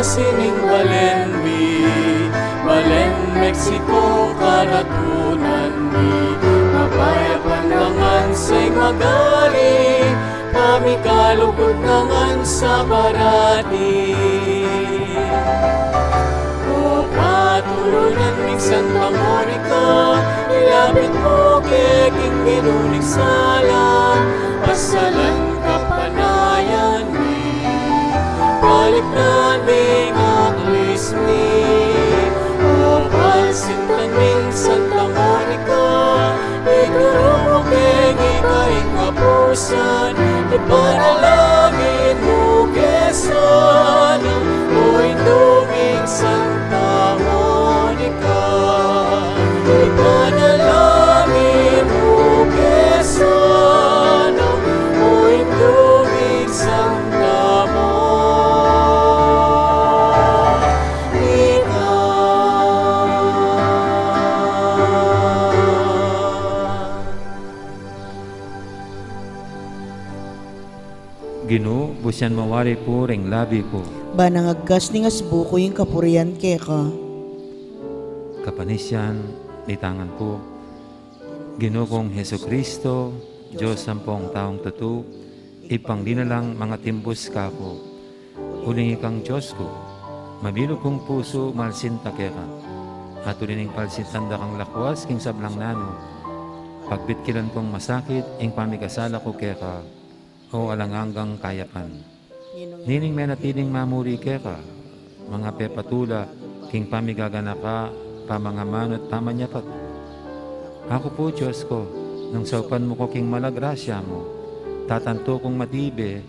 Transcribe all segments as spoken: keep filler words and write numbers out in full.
Sining balen mi, balen Mexico, karatunan mi, kapayapan dangan sa ing magari, kami kalugud dangan sa parati. O patulunan ming Santa Monica, ilapit mu ke king Ginu ning sala, pasalan kapanayan mi, balikdan ming aklis mi. O palsintan ming Santa Monica, ituru mu keng ika ing apusan, ipanalangin mu ke sana, o Indu ming Santa Monica. Ipanalangin mu ke sana, o Indu ming Santa Monica. Ginu, busian mu wari pu ring labi ku. Ban nang agkas ning asbu ku ing kapurian keka. Kapanisian, mitangan pu. Ginu kung Jesucristo, Dios ampong taung tutu, Ibpang linalang mangatimbus kaku. Uling ikang Dios ku, mabilug kung pusu, malsinta keka. At uli ning palsintan da kang lakwas king sablang nanu, pagbitkilan kung masakit ing pamikasala ku keka, o alang anggang kayapan. Nining menatiling mamuri keka, mangapepatula king pamigaganaka, pamangamanut, pamanyapat. Aku pu, Dios ku, nung saupan mu ku king mala grasya mu, tatantu kung matibe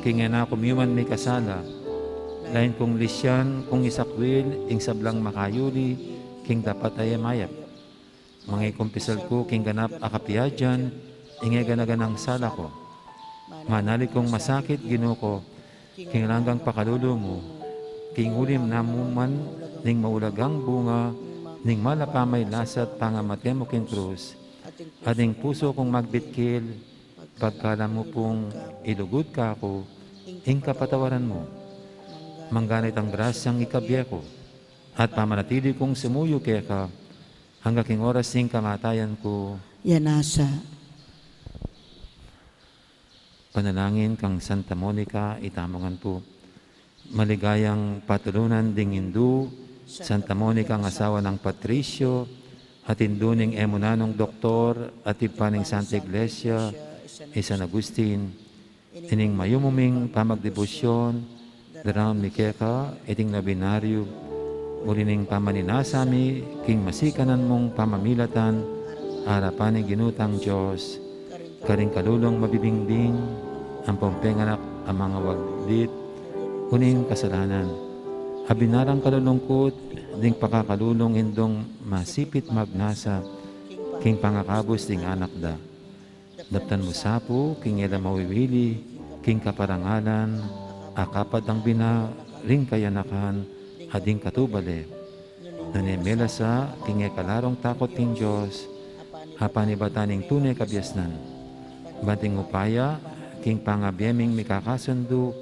king e na ku miyuman mikasala, lain kung lisian kung isakwil ing sablang makayuli king dapat a e mayap. Mangikumpisal ku king ganap a kapiadan ing e gana-ganang sala ku. Manalig kung masakit, Ginu ku, king alang anggang pakalulu mu, king uling namu man ning maulagang bunga ning mal a pamaylasa't pangamate mu king krus, at ing pusu kung magbitkil, pagkalam mu pung ilugud kaku ing kapatawaran mu. Mangganit ang grasyang ikabie ku, at pamanatili kung sumuyu keka, angga king oras ning kamatayan ku. Yanasa. Panalangin kang Santa Monica, itamu ngan pu. Maligayang patulunan ding Indu, Santa Monica, ang asawa nang Patricio, at indu ning e mu nanung doktor, at ibpa ning Santa Iglesia, i San Agustin, ining mayumu ming pamagdebosyon, daraun mi keka iting nobenaryo, uli ning pamaninasa mi king masikanan mung pamamilatan, arapan ning Ginu tang Dios, karing kalulung mabibingbing, ampong penganak a mangawaglit uling kasalanan, a binarang kalulungkut ding pakakalulung indung masipit magnasa king pangakabus ding anak da. Daptan mu sa pu king e la mawiwili king kaparangalan a kapadang bina ring kayanakan a ding katubale. Nune mela sa king e kalarung takut king Dios, a panibatan ning tune kabiasnan. Banting upaya king pangabie ming mikakasundu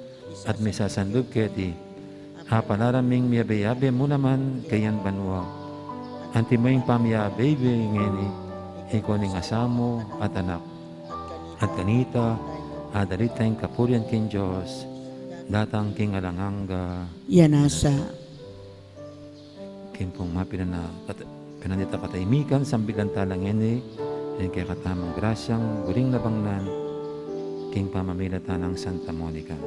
at misasanlub keti, a palaram ming miyabe-yabe mu naman keng banua. Antimo ing pamiyabe-yabe ngeni, ika ning asawa mu at anak. At kanita, adalit tang kapurian king Dios, datang king alang angga. Yanasa. King pung mapilan a kat-, pinandit a katahimikan, sambilan tala ngeni ing kekatamung grasyang buring nabangnan king pamamilatan nang Santa Monica.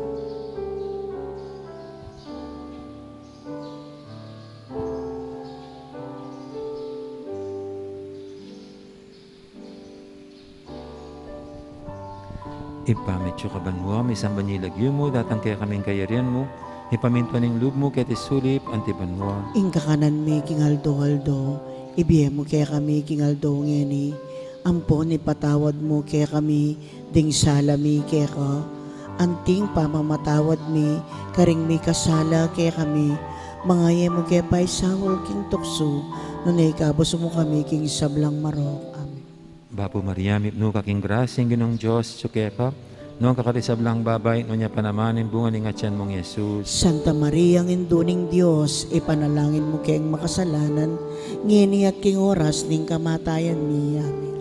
Ibpa mi atsu ka banua, misamban ya ing lagyu mu, datang kekami ing kayarian mu, mipamintuan ing lub mu keti sulip anti banua. Ing kakanan mi king aldo-aldo, ibie mu kekami king aldo ngeni, ampon ipatawad mu kekami ding sala mi keka, anting pamamatawad mi karing mikasala kekami, manga e mu ke paisaul king tuksu, nune ikabus mu kami king sablang marok. Amen. Bapu Maria, mipnu ka king grasya, ing Ginung Dios atsu keka, Nuan ka karing sablang babai, nuan ya pa naman ing bunga ning atian mung Jesus. Santa Maria, Indu ning Dios, ipanalangin mu keng makasalanan, ngeni at king oras ning kamatayan mi. Amen.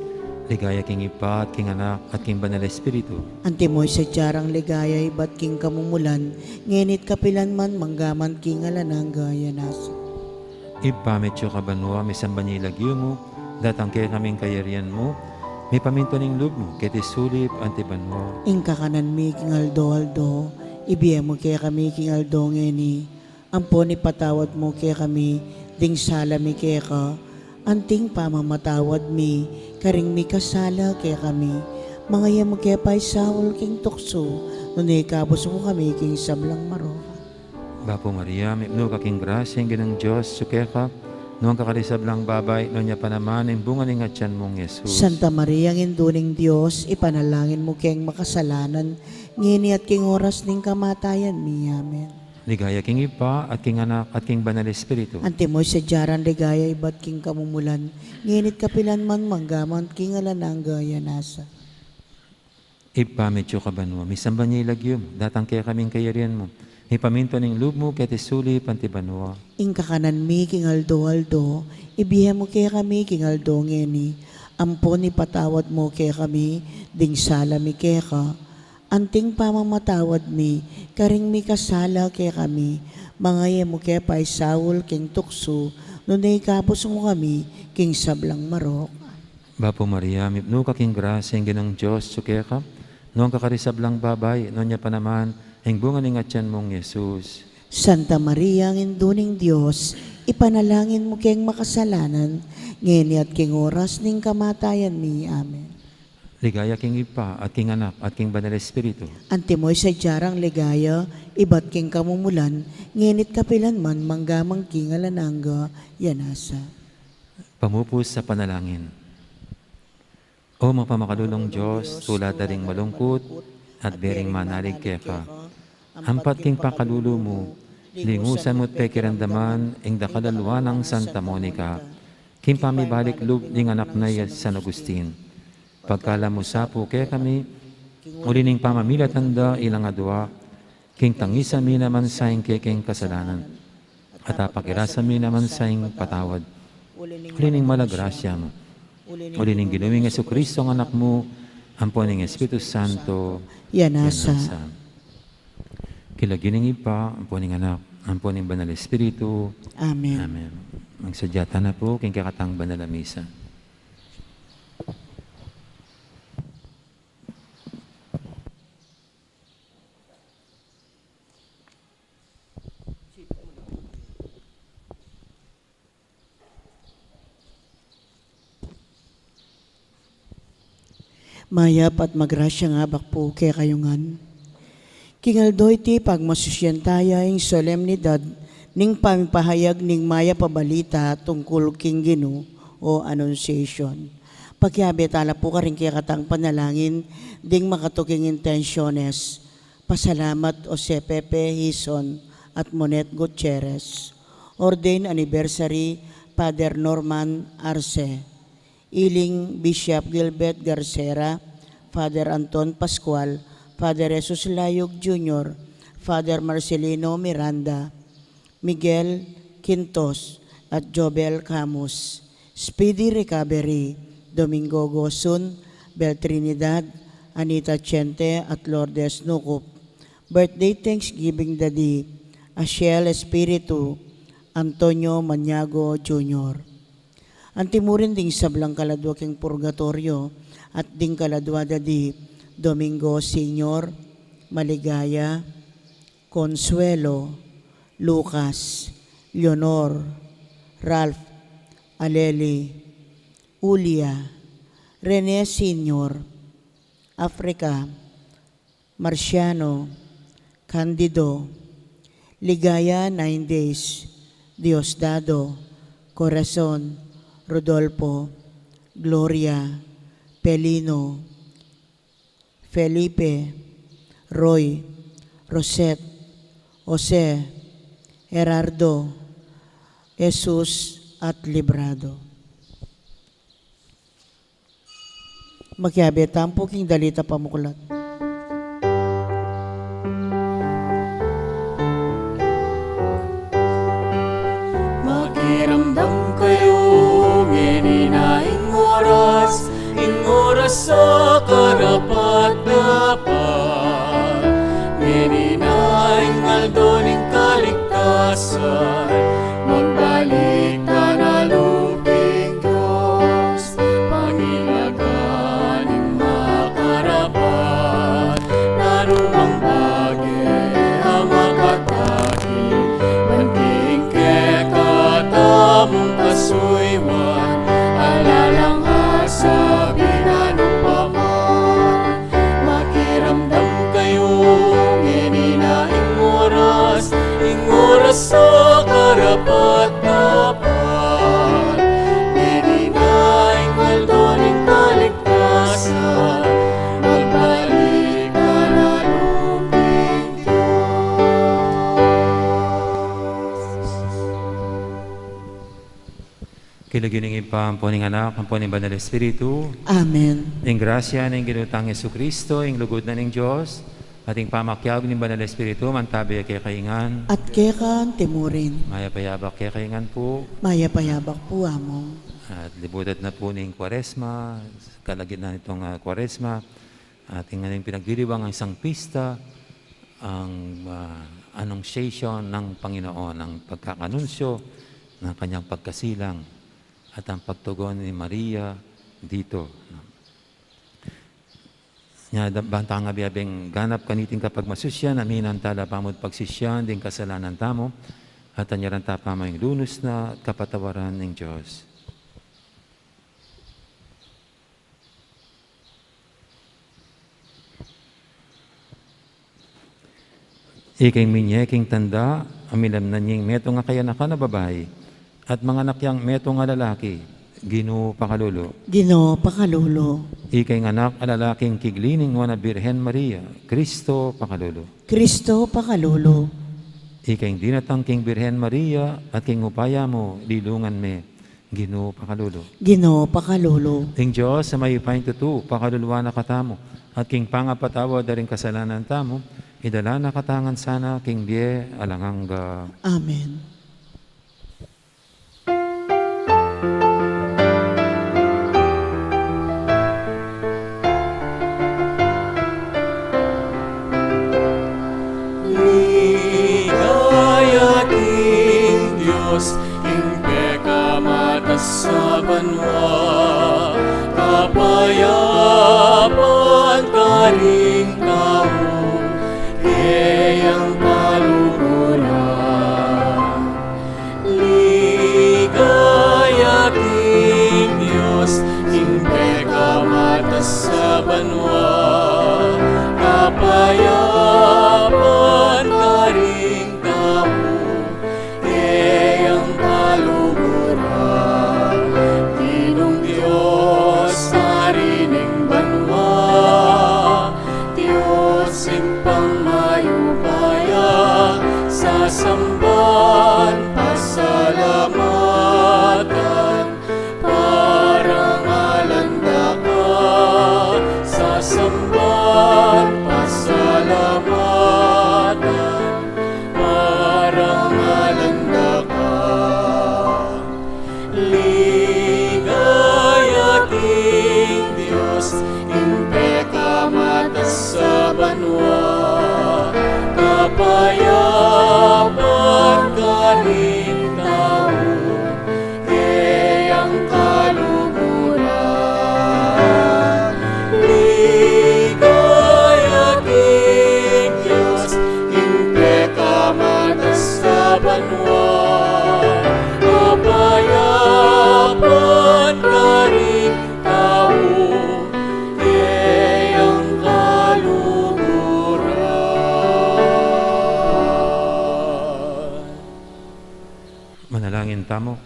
Ligaya king Ibpa, at king Anak, at king Banal Espiritu. Antimo ing sadya rang ligaya ibat king kamumulan, ngeni at kapilan man, manggaman king alang angga. Amen. Ibpa mi atsu ka banua, misamban ya ing lagyu mu, datang kekami ing kayarian mu, mipamintuan ing lub mu, keti sulip anti banua. Ing kakanan mi king aldo-aldo, ibie mu kekami king aldo ngeni, ampon ipatawad mu kekami ding sala mi keka, anting pamamatawad mi karing mikasala kekami. Manga e mu ke paisaul king tuksu, nune ikabus mu kami king sablang marok. Bapu Maria, mipnu ka king grasya, ing Ginung Dios atsu keka, nuan ka karing sablang babai, nuan ya pa naman ing bunga ning atian mung Jesus. Santa Maria, Indu ning Dios, ipanalangin mu keng makasalanan, ngeni at king oras ning kamatayan mi. Amen. Ligaya king Ibpa, at king Anak, at king Banal Espiritu. Antimo ing sadya rang ligaya ibat king kamumulan, ngeni at kapilan man, manggaman king alang angga. Amen. Ibpa mi atsu ka banua, misamban ya ing lagyu mu, datang kekami ing kayarian mu, mipamintuan ing lub mu, keti sulip anti banua. Ing kakanan mi king aldo-aldo, ibie mu kekami king aldo ngeni, ampon ipatawad mu kekami ding sala mi keka, anting pamamatawad mi karing mikasala kekami. Manga e mu ke paisaul king tuksu, nune ikabus mu kami king sablang marok. Bapu Maria, mipnu ka king grasya, ing Ginung Dios atsu keka, nuan ka karing sablang babai, nuan ya pa naman ing bunga ning atian mung Jesus. Santa Maria, Indu ning Dios, ipanalangin mu keng makasalanan, ngeni at king oras ning kamatayan mi. Amen. Ligaya king Ibpa, at king Anak, at king Banal Espiritu. Antimo ing sadya rang ligaya ibat king kamumulan, ngeni at kapilan man, manggaman king alang angga. Amen. Pamupus a panalangin. O mapamakalulung Dios, tula da ring malungkut at bering manalig keka, ampat king pakalulu mu, lingusan mu't pekiramdaman ing dakal a lua nang Santa Monica king pamibalik lub ning anak na i San Agustin. Pagkalub mu sa pu kekami, uli ning pamamilatan da ilang adua, king tangisan mi naman sa ing kekeng kasalanan, at apakirasa mi naman sa ing patawad, uli ning mal a grasya mu, uli ning Ginu ming Jesucristo, ing Anak mu, ampo ning Espiritu Santo. Yana sa. King lagyu ning Ibpa, ampo ning Anak, ampo ning Banal Espiritu. Amen. Amen. Magsadya tana pu king kekatang banal a misa. Mayap at magrasyang abak pu kekayu ngan. King aldo iti pagmasusian taya ing solemnidad ning pamipahayag ning mayap a balita tungkul king Ginu o Annunciation. Pakiabe tala pu karing kekatang panalangin ding makatuking intensiones. Pasalamat Jose Pepe Hizon at Monet Gutierrez. Ordained anniversary, Father Norman Arce. Iling Bishop Gilbert Garcera, Father Anton Pascual, Father Jesus Layug Junior, Father Marcelino Miranda, Miguel Quintos, at Jobel Camus. Speedy recovery, Domingo Gosun, Bel Trinidad, Anita Chente, at Lourdes Nucup. Birthday thanksgiving da di Ashiel Espiritu, Antonio Maniago Junior. Anti mu rin ding sablang kaladua king purgatoryo, at ding kaladua da di Domingo Senior, Maligaya, Consuelo, Lucas, Leonor, Ralph, Aleli, Julia, Rene Senior, Africa, Marciano, Candido, Ligaya, Nine Days, Diosdado, Corazon, Rodolfo, Gloria, Pelino, Felipe, Roy, Rosette, Jose, Gerardo, Jesus, at Librado. Makiabe tamu pu king dalit a pamuklat. Magbalik tana lub king Dios, pangilagan ing makarapat, narumang bage a makatakil, ban king kekatamung kasuyuan, ala lang asabi na nu pa man. Makiramdam kayu, ngeni na ing oras, ing oras a karapat-dapat. Ngeni na ing aldo ning kaligtasan, magbalik tana lub king Dios. King lagyu ning Ibpa, ampo ning Anak, ampo ning Banal Espiritu. Amen. Ing grasya ning Ginu tang Jesucristo, ing lugud na ning Dios, at ing pamakiabe ning Banal Espiritu, mantabi ya kekayu ngan. At keka antimurin. Mayap a yabak kekayu ngan pu. Mayap a yabak pu, Among. At libutad na pu ning Kuaresma, kalagitnaan nitong, ah, Kuaresma, at ing pinaglilibang ing isang pista, ang, ah, Annunciation ng Panginoon, ang pagkakanunsyo ng kanyang pagkasilang at ang pagtugon ni Maria dito. Nya, da-, bantang abe-abeng ganap kaniting kapagmasusyan, aminan tala pamut pagsisyan ding kasalanan tamu, at anyaran ta pa ing lunus na at kapatawaran ning Dios. Ikeng minye king tanda, a milamnan yeng metung a kayanakan a babai, at manganak yang metung a lalaki, Ginu pakalulu. Ginu pakalulu. Ikeng anak a lalaking kigli ning Nuan a Birhen Maria, Kristo pakalulu. Kristo pakalulu. Ikeng dinatang king Birhen Maria, at king upaya mu, lilungan me, Ginu pakalulu. Ginu pakalulu. Ing Dios a mayupayang tutu, pakaluluan na katamu, at king pangapatawad da ring kasalanan tamu, idala na katamu ngan sana king bie alang angga. Amen. Ligaya king Dios, king pekamatas a banua, kapayapan karing tau, keyang kaluguran. Ligaya king Dios, king pekamatas a banua, kapayapan karing tau, keyang kaluguran. Ginung Dios, Ari ning banua, Dios Ibpang mayupaya, sasamban, pasalamatan, parangalan da ka, sasamban, pasalamatan, parangalan da ka. Ligaya king Dios, king pekamatas a banua, kapayapan karing tau, keyang kaluguran. Ligaya king Dios, king pekamatas a banua, kapayapan karing tau, keyang kaluguran. Manalangin tamu.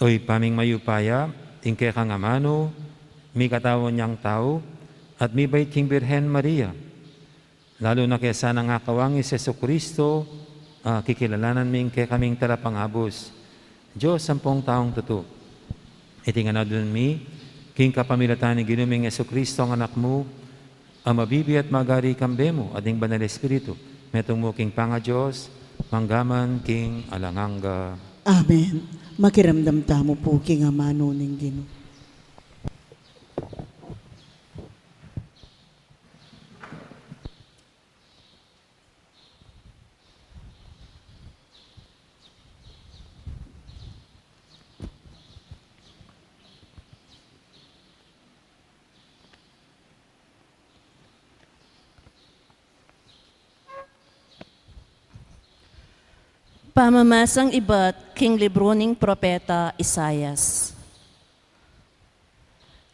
O Ibpa ming mayupaya, ing kekang amanu, mikatawan yang tau, at mibait king Birhen Maria, lalu na kesa nang akawang i Jesucristo, a kikilalanan ming kekaming talapangabus, Dios ampong taung tutu. Iti ngan adwan mi, king kapamilatan ning Ginu ming Jesucristo, a Anak mu, a mabibie at magari kambe mu at ning Banal Espiritu, metung mu king pangaDios, mangga man king alang angga. Amen. Makiramdam tamu pu king amanu ning Ginu. Pamamasang ibat king libru ning propeta Isaias.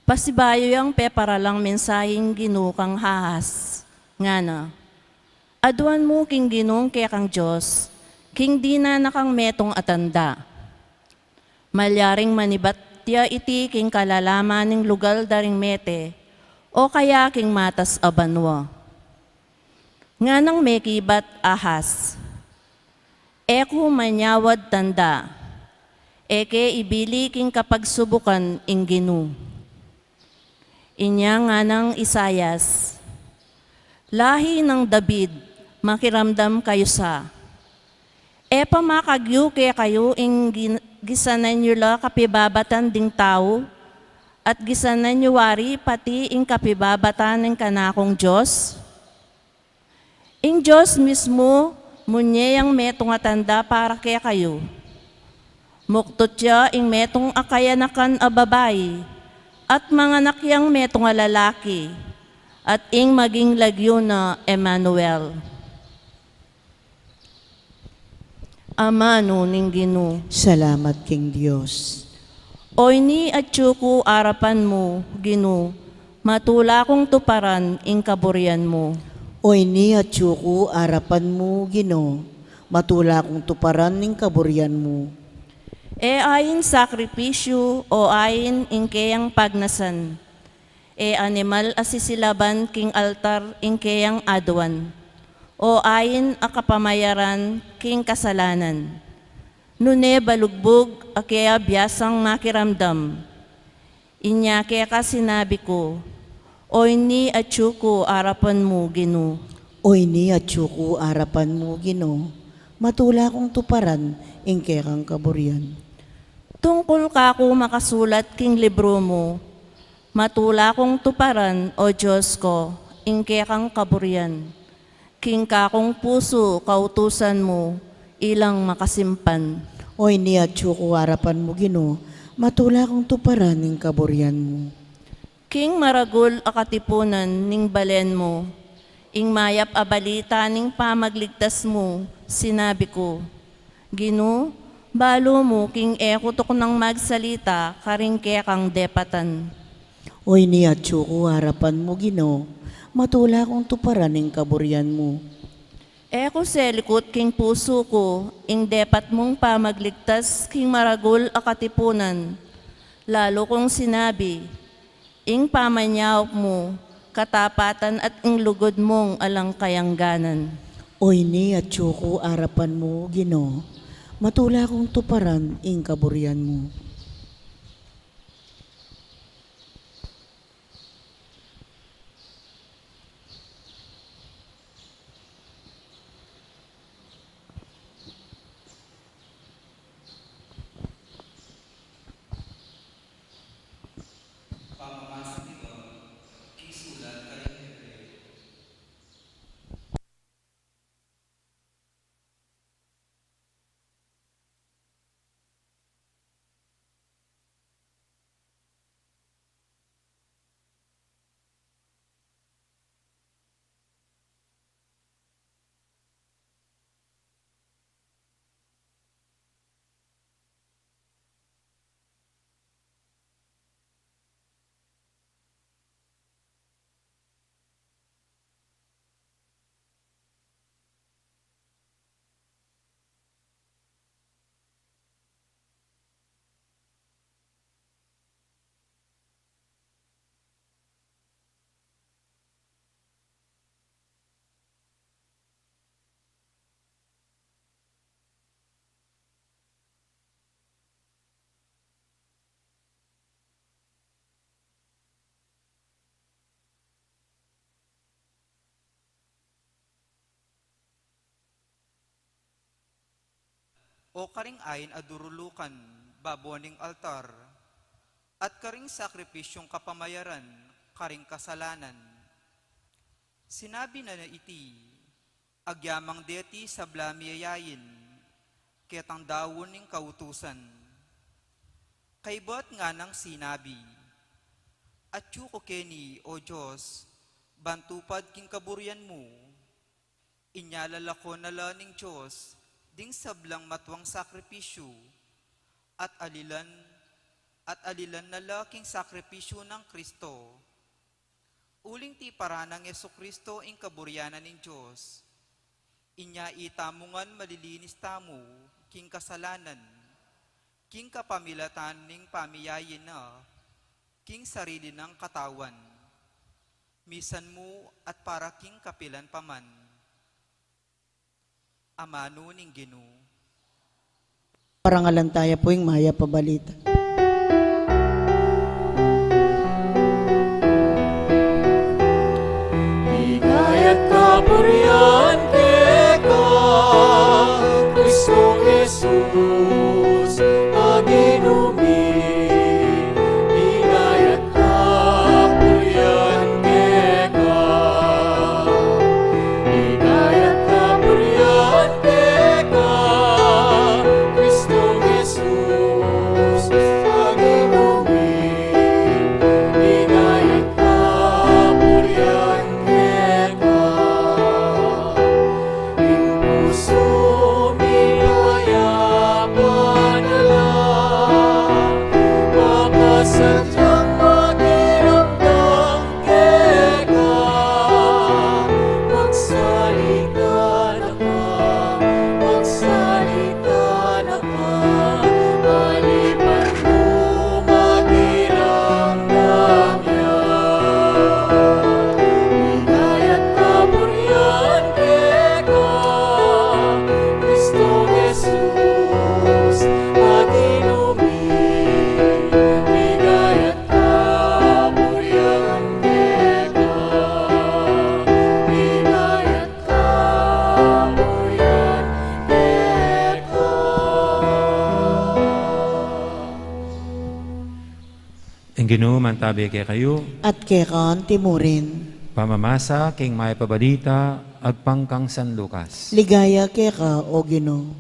Pasibayu yang peparalang mensahe ning Ginu kang Ahaz, ngana: Aduan mu king Ginung kekang Dios, king dinan na kang metung a tanda. Malyaring manibat ya iti king kalalaman ning lugal da ring mete, o kaya king matas a banua. Nganang mekibat Ahaz: E ku manyawad tanda, e ke ibili king kapagsubukan ing Ginu. Inya nganang Isaias: Lahi nang David, makiramdam kayu sa. E pa makagyu kekayu ing gin-, gisanan yu la kapibabatan ding tau, at gisanan yu wari pati ing kapibabatan ning kanakung Dios? Ing Dios mismu munye yang metung a tanda para kekayu. Muktut ya ing metung a kayanakan a babai, at manganak yang metung a lalaki, at ing maging lagyu na Emmanuel. Amanu ning Ginu. Salamat king Dios. Oyni atyu ku arapan mu, Ginu, matula kung tuparan ing kaburian mu. Oyni atyu ku arapan mu, Ginu, matula kung tuparan ing kaburian mu. E ain sakripisyu o ain ing keyang pagnasan, e animal a sisilaban king altar ing keyang aduan, o ain a kapamayaran king kasalanan. Nune balugbug a keya biasang makiramdam. Inya keka sinabi ku: Oyni atyu ku arapan mu, Ginu. Oyni atyu ku arapan mu, Ginu, matula kung tuparan ing kekang kaburian. Tungkul kaku makasulat king libru mu, matula kung tuparan, O Dios ko, ing kekang kaburian. King kakung pusu kautusan mu, ilang makasimpan. Oyni atyu ku arapan mu, Ginu, matula kung tuparan ing kaburian mu. King maragul a katipunan ning balen mu, ing mayap a balita ning pamagligtas mu, sinabi ku: Ginu, balu mu king e ku tuknang magsalita karing kekang depatan. Oyni atyu ku arapan mu, Ginu, matula kung tuparan ing kaburian mu. E ku selikut king pusu ku ing depat mung pamagligtas king maragul a katipunan, lalu kung sinabi: Ing pamanyaup mu katapatan at ing lugud mung alang kayangganan. Oyni atyu ku arapan mu, Ginu, matula kung tuparan ing kaburian mu. O karing ain a durulukan babo ning altar, at karing sakripisyung kapamayaran karing kasalanan. Sinabi na na iti, agyamang deti sabla mi ayain, ketang daun ning kautusan. Kaybat nganang sinabi: Atyu ku keni, O Dios, ban tupad king kaburian mu. Inya lalakwan na la ning Dios ding sablang matuang sakripisyu, at alilan, at alilan na la king sakripisyu nang Kristo. Uling tiparan nang Jesucristo ing kaburian na ning Dios. Inya itamu ngan malilinis tamu king kasalanan, king kapamilatan ning pamiyaye na king sarili nang katawan, misan mu at para king kapilan pa man. Amanu ning Ginu. Parangalan taya pu ing mayap a balita. Ligaya at kapurian keka, Kristong Jesus, a Ginu mi. Ligaya at kapurian keka. Ligaya at kapurian keka, Kristong Jesus, a Ginu mi. Ligaya at kapurian keka. Ing pusu mi mayap a dala, makasadyang makiramdam keka. Magsalita na ka, magsalita na ka, alipan mu makiramdam ya. Ligaya at kapurian keka, Kristong Jesus, a Ginu mi. Ligaya at kapurian keka, ligaya at kapurian keka. Ing Ginu mantabi kekayu. At keka anti murin. Pamamasa king mayap a balita agpang kang San Lucas. Ligaya keka, O Ginu.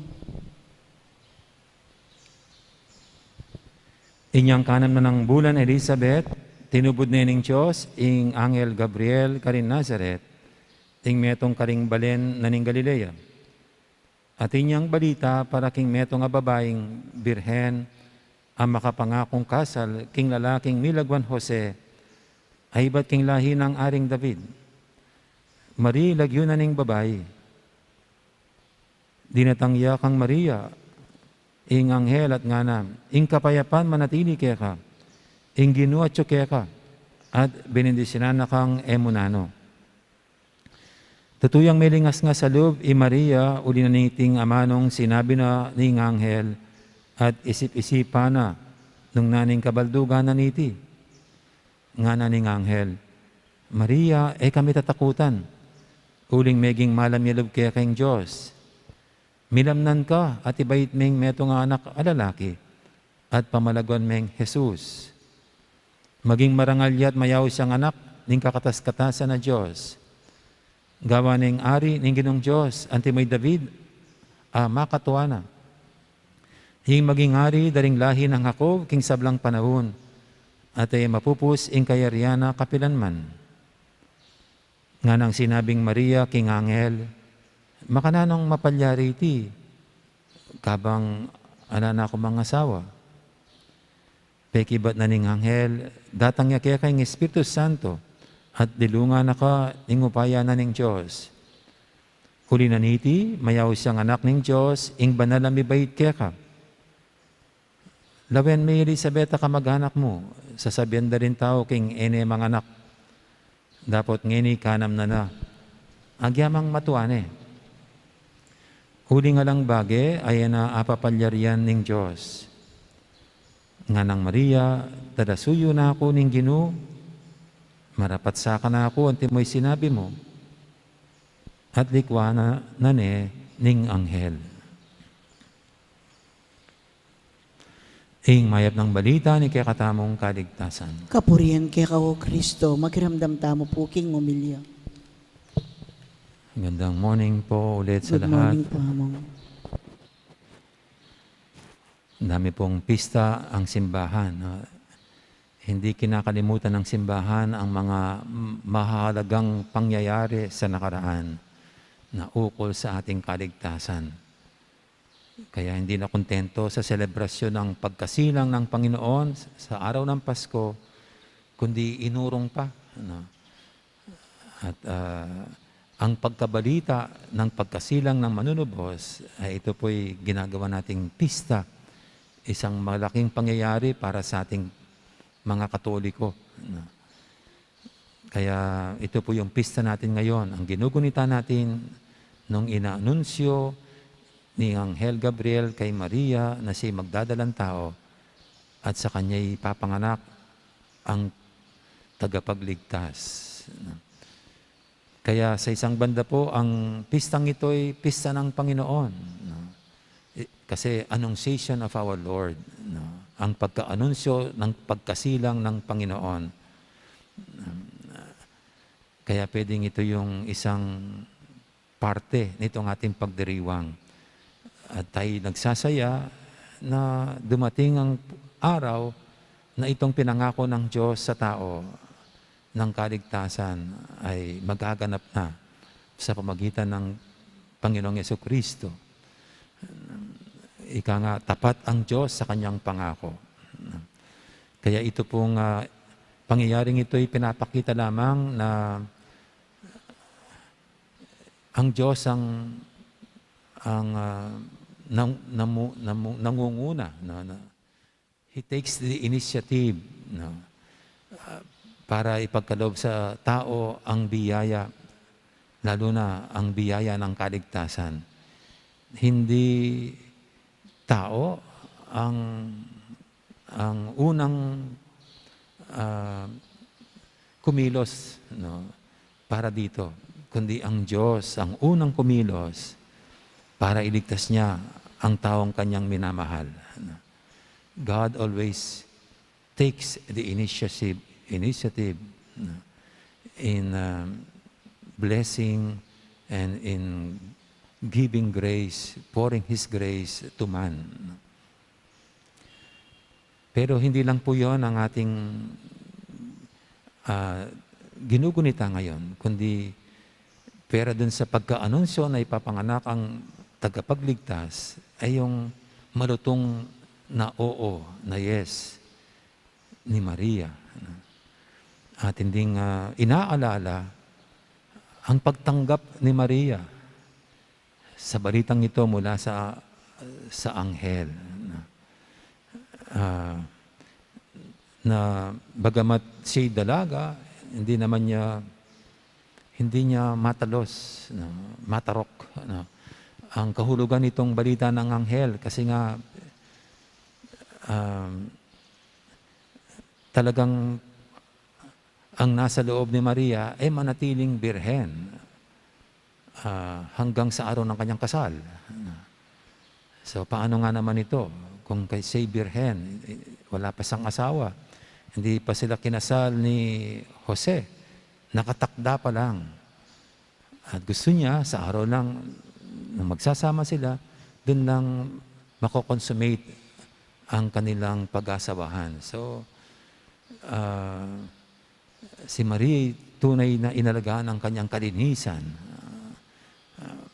Inyang kanam na nang bulan Elizabeth, tinubud ne ning Dios ing anghel Gabriel karin Nazaret, ing metung karing balen na ning Galilea. At inyang balita para king metung a babaing birhen a makapangakung kasal king lalaking milagwan Jose, a ibat king lahi nang Aring David. Mari lagyu na ning babai. Dinatang ya kang Maria ing anghel at ngana, ing kapayapan manatili keka, ing Ginu atyu keka, at benendisyonan na kang e mu nanu. Tutu yang melingasngas a lub i Maria uli na niting amanung sinabi na ning anghel, at isip-isipan na nung naning kabaldugan na niti. Ngana ning anghel, Maria, e ka mitatakutan, uling meging malam ya lub keka ing Dios. Milamnan ka at ibait meng metung a anak a lalaki, at pamalaguan meng Jesus. Maging marangal ya at mayaus yang anak ning kakatas-katasan a Dios. Gawan neng ari ning Ginung Dios antimo i David a makatua na. Ing maging ari da ring lahi nang Jacob king sablang panaun, at e mapupus ing kayarian na kapilan man. Nganang sinabing Maria king anghel, makananung mapalyari iti, kabang ala na ku mang asawa? Pekibat na ning anghel, datang ya keka ing Espiritu Santo, at dilungan na ka ning upaya na ning Dios. Uli na niti, mayaus yang anak ning Dios, ing banal a mibait keka. Lawen me i Elisabet a kamag-anak mu, sasabian da ring tau king e ne manganak. Dapot ngeni kanam na na, agyamang matua ne. Uling alang bage, a e na apapalyarian ning Dios. Nganang Maria, talasuyu na ku ning Ginu, marapat sa kanaku antimo i sinabi mu. At likwan na, na ne ning anghel. Ing mayap nang balita ning kekatamung kaligtasan. Kapurian keka, O Kristo. Makiramdam tamu pu king omilya. Magandang morning po ulit sa lahat. Good morning po, Among. Dami pong pista ang simbahan, no? Hindi kinakalimutan ng simbahan ang mga m-, mahahalagang pangyayari sa nakaraan na ukol sa ating kaligtasan. Kaya hindi na kontento sa selebrasyon ng pagkasilang ng Panginoon sa araw ng Pasko, kundi inurong pa, no? At, ah, ang pagkabalita ng pagkasilang ng manunubos, ay ito po'y ginagawa nating pista, isang malaking pangyayari para sa ating mga Katoliko, no? Kaya ito po yung pista natin ngayon, ang ginugunita natin nung inaanunsyo ni Anghel Gabriel kay Maria na siya'y magdadalang tao at sa kanya'y ipapanganak ang tagapagligtas. Kaya sa isang banda po, ang pistang ito'y pista ng Panginoon, no? I-, kasi Annunciation of our Lord, no? Ang pagkaanunsyo ng pagkasilang ng Panginoon. Kaya pwedeng ito yung isang parte nitong ating pagdiriwang. At tayo nagsasaya na dumating ang araw na itong pinangako ng Diyos sa tao ng kaligtasan ay magaganap na sa pamagitan ng Panginoong Yesu Kristo. Ika nga, tapat ang Diyos sa kanyang pangako. Kaya ito pong, ah, pangyayaring ito'y pinapakita lamang na ang Diyos ang, ang, ah, nang-, namu-, namu-, nangunguna, no, na He takes the initiative, no, ah, para ipagkaloob sa tao ang biyaya, lalo na ang biyaya ng kaligtasan. Hindi tao ang, ang unang, ah, kumilos, no, para dito, kundi ang Diyos ang unang kumilos para iligtas niya ang taong kanyang minamahal, no? God always takes the initiative, initiative, no, in, um, blessing and in giving grace, pouring His grace to man. Pero hindi lang po yon ang ating, ah, ginugunita ngayon, kundi pwera dun sa pagkaanunsyo na ipapanganak ang tagapagligtas, ay yung malutong na oo, na yes ni Maria. At hindi nga inaalala ang pagtanggap ni Maria sa balitang ito mula sa, sa anghel. Ah, na bagamat siya'y dalaga, hindi naman niya, hindi niya matalos, no, matarok, no, ang kahulugan nitong balita ng anghel, kasi nga, um, talagang ang nasa loob ni Maria ay manatiling birhen, ah, hanggang sa araw ng kanyang kasal. So, paano nga naman ito? Kung kay siya'y birhen, eh, wala pa siyang asawa, hindi pa sila kinasal ni Jose, nakatakda pa lang. At gusto niya, sa araw lang na magsasama sila, dun lang mako-consummate ang kanilang pag-asawahan. So, ah, si Maria ay tunay na inalagaan ang kanyang kalinisan. Ah,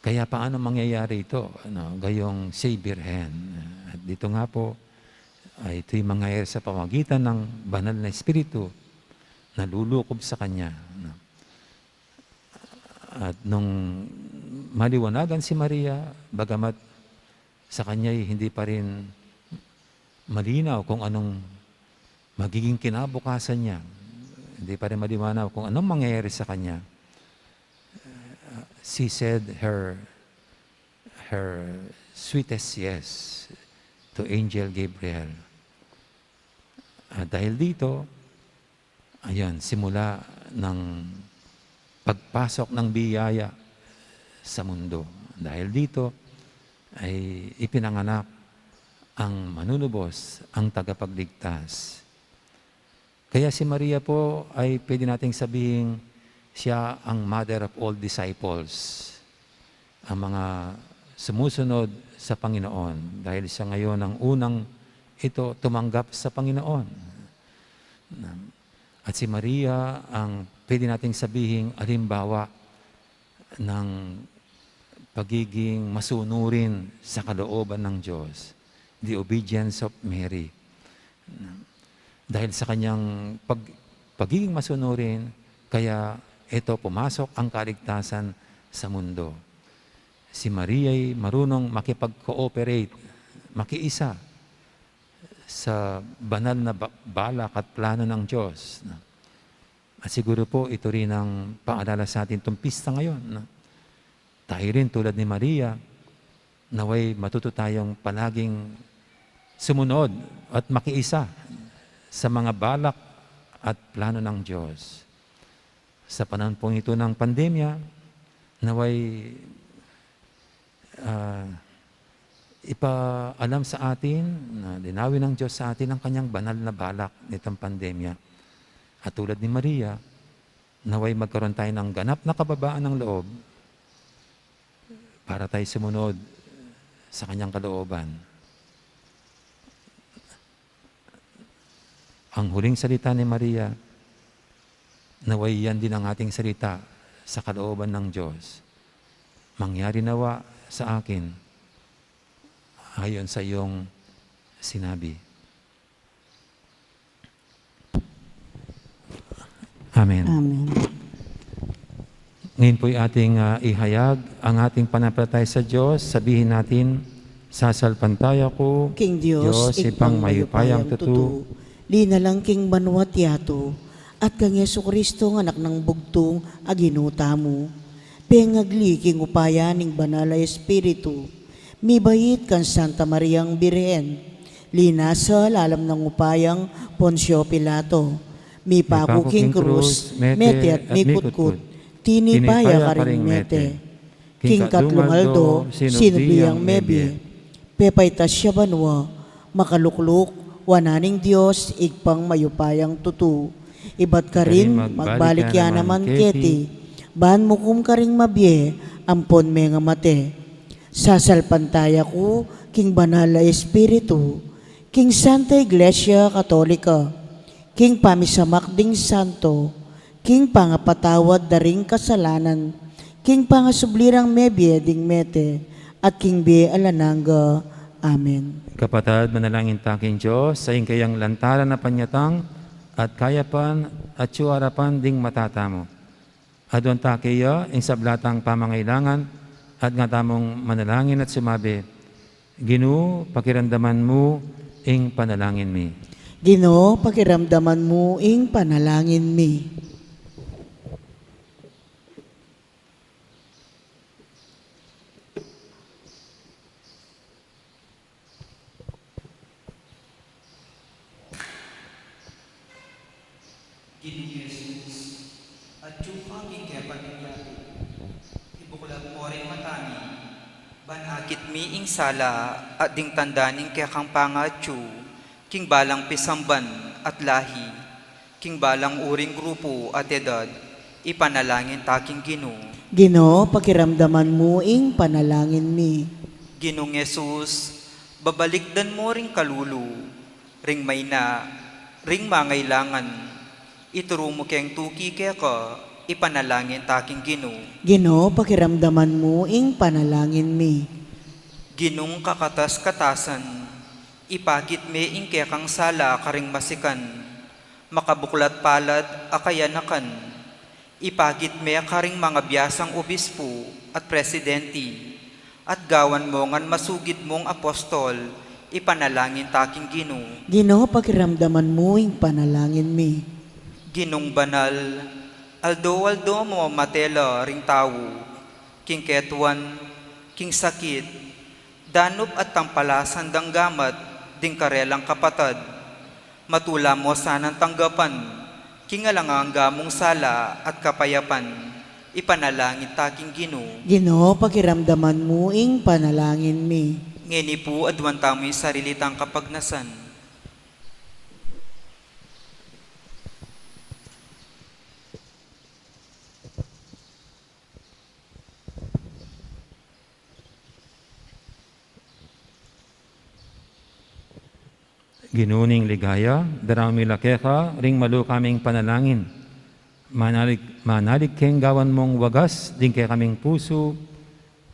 kaya paano mangyayari ito? Ano, gayong siya'y birhen. At dito nga po, ay ito'y mangyayari sa pamagitan ng banal na espiritu na lulukob sa kanya. Ano. At nung maliwanagan si Maria, bagamat sa kanya'y hindi pa rin malinaw kung anong magiging kinabukasan niya, hindi pa rin maliwanaw kung anong mangyayari sa kanya, she said her, her sweetest yes to Angel Gabriel. At dahil dito, ayan, simula ng pagpasok ng biyaya sa mundo. Dahil dito ay ipinanganak ang manunubos, ang tagapagligtas. Kaya si Maria po ay pwede nating sabihing siya ang mother of all disciples, ang mga sumusunod sa Panginoon, dahil siya ngayon ang unang ito tumanggap sa Panginoon. At si Maria ang pwede nating sabihing alimbawa ng pagiging masunurin sa kalooban ng Diyos, the obedience of Mary. Dahil sa kanyang pag-, pagiging masunurin, kaya ito pumasok ang kaligtasan sa mundo. Si Maria ay marunong makipag-cooperate, makiisa sa banal na ba-, balak at plano ng Diyos. At siguro po, ito rin ang paalala sa atin itong pista ngayon, no? Tayo rin, tulad ni Maria, naway matuto tayong palaging sumunod at makiisa sa mga balak at plano ng Diyos. Sa panahon pong ito ng pandemya, naway, ah, ipaalam sa atin na linawin ng Diyos sa atin ang kanyang banal na balak nitong pandemya. At tulad ni Maria, naway magkaroon tayo ng ganap na kababaan ng loob para tayo sumunod sa kanyang kalooban. Ang huling salita ni Maria, naway yan din ang ating salita sa kalooban ng Diyos. Mangyari nawa sa akin ayon sa iyong sinabi. Amen. Amen. Ngayon po'y ating, ah, ihayag ang ating pananampalataya sa Diyos. Sabihin natin, "Sasalpantaya ku King Diyos, Diyos, Ibpang Ibpang mayupayang mayupayang tutu, tutu, linalang king banua't yatu, at kang Jesucristo, Anak nang Bugtung a Ginu tamu, pengagli king upaya ning Banal a Espiritu, mibait kang Santa Mariang Birhen, linasa lalam nang upayang Poncio Pilato, mipaku king krus, mete at mikutkut, tinipa ya karing mete, king katlung aldo sinubli yang mebie, pepaitas ya banua, makalukluk wanan ning Dios Ibpang mayupayang tutu, ibat karin magbalik ya naman keti, ban mukum karing mabie ampon mengamate. Sasalpantaya ku king Banal a Espiritu, king Santa Iglesia Katolika, king pamisamak ding santo, king pangapatawad da ring kasalanan, king pangasubli rang mebie ding mete, at king bie alang angga. Amen." Kapatad, manalangin ta king Dios, sa ing kayang lantaran a panyatang at kayapan at arapan ding mata tamu. Aduan ta keya ing sabla tang pamangailangan, at nga tamung manalangin at sumabi, "Ginu, pakiramdaman mu ing panalangin mi." Ginu, pakiramdaman mu ing panalangin mi. Ginung Jesus, atyu ka king kepang yatu. Ibuklat mu ring mata mi, ban akit mi ing sala at ding tanda ning kekang pangatyu, king balang pisamban at lahi, king balang uring grupu at edad, ipanalangin ta king Ginu. Ginu, pakiramdaman mu ing panalangin mi. Ginung Jesus, babalikdan mu ring kalulu, ring maina, ring mangailangan, ituru mu keng tuki keka, ipanalangin ta king Ginu. Ginu, pakiramdaman mu ing panalangin mi. Ginung kakatas-katasan, ipakit me ing kekang sala karing masikan, makabuklat palad a kayanakan, ipakit me karing mangabiasang obispu at presidenti, at gawan mu ngan masugid mung apostol, ipanalangin ta king Ginu. Ginu, pakiramdaman mu ing panalangin mi. Ginung banal, aldo-aldo mamamate la ring tau, king ketuan, king sakit, danup at tampalasan dang gamat ding karelang kapatad. Matula mu sanang tanggapan king alang angga mung sala at kapayapan, ipanalangin ta king Ginu. Ginu, pakiramdaman mu ing panalangin mi. Ngeni pu, aduan tamu ing sarili tang kapagnasan. Ginu ning ligaya, daraun mi la keka ring maluka ming panalangin. Manalig, manalig keng gawan mung wagas ding kekaming pusu,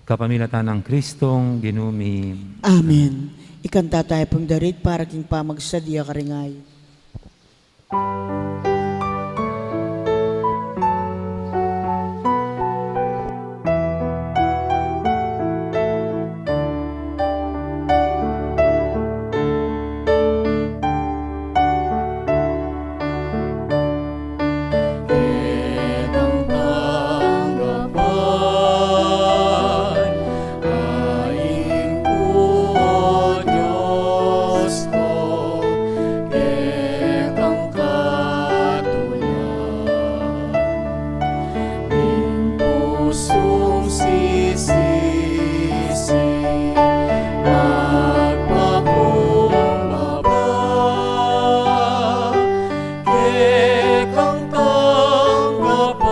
Kapamilatan nang Kristong Ginu mi. Amen. Ikanta tayu pung darit para king pamagsadya karing ayu. Ain ku, o Dios ku, kekang katulan, ning pusung sisisi, magpakumbaba, kekang tanggapan,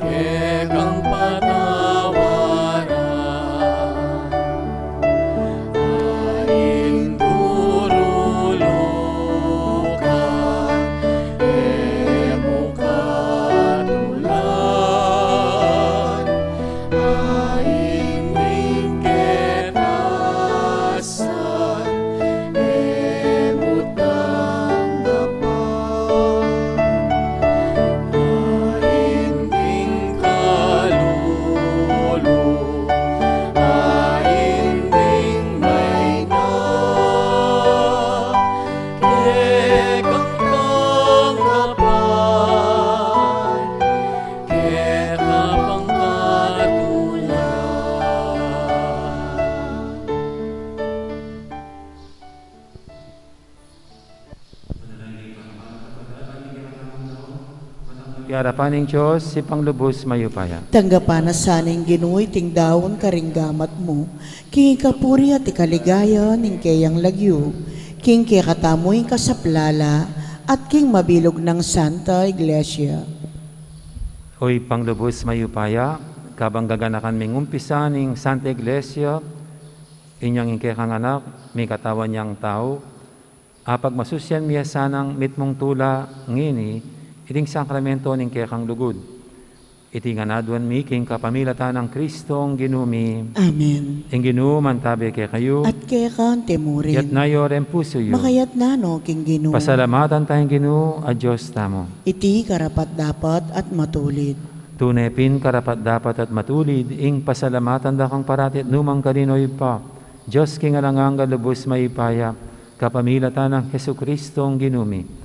kekang patawaran, ain ku rulukan, e mu katulan, ain ning kekasal, e mu tanggapan, ain ding kalulu, ain ding maina, kekang tanggapan, kekang pangkatulan. King arapan ning Dios, Ibpang lubus mayupaya. Tanggapan na sa ning Ginu iting daun karing gamat mu, king ikapuri at ikaligaya ning keyang lagyu, king kekatamu ing kasaplalan, at king mabilug nang Santa Iglesia. O Ibpang lubus mayupaya, kabang gaganakan ming umpisa ning Santa Iglesia, inyang ing kekang Anak, mikatawan yang tau, apagmasusian mi ya sanang mitmung tula ngeni, iting sakramento ning kekang lugud. Iti ngan aduan mi king kapamilatan nang Kristong Ginu mi. Amen. Ing Ginu mantabe kekayu. At keka mu rin. Iyatas yu reng pusu yu. Makayatas no king Ginu. Pasalamatan taya ing Ginu a Dios tamu. Iti karapat-dapat at matulid. Tune pin karapat-dapat at matulid ing pasalamatan da kang parati at nukarin man, O Ibpa, Dios king alang angga, lubus mayupaya, kapamilatan nang Jesukristong Ginu mi.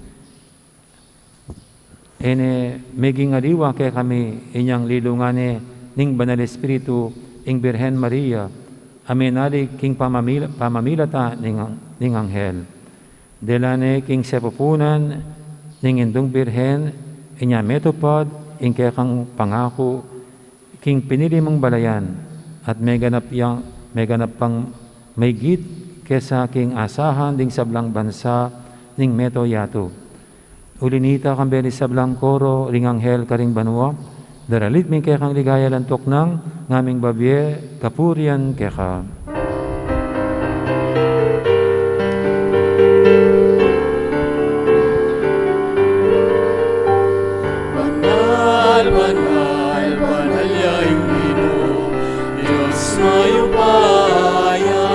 E ne meging aliwa kekami inyang lilungan ne ning Banal Espiritu ing Birhen Maria, a menali king pamamila-, pamamilatan ning, ning anghel. Dela ne king sepupunan ning Indung Birhen, inya metupad ing kekang pangaku, king pinili mung balayan, at meganap yang, meganap pang maigit kesa king asahan ding sablang bansa ning meto yatu. Uli nita, kambe ning sablang koro ring anghel karing banua, daralit mi ing kekang ligaya at tuknang ngaming babie kapurian keka. Banal, banal, banal ya ing Ginu, Dios mayupaya,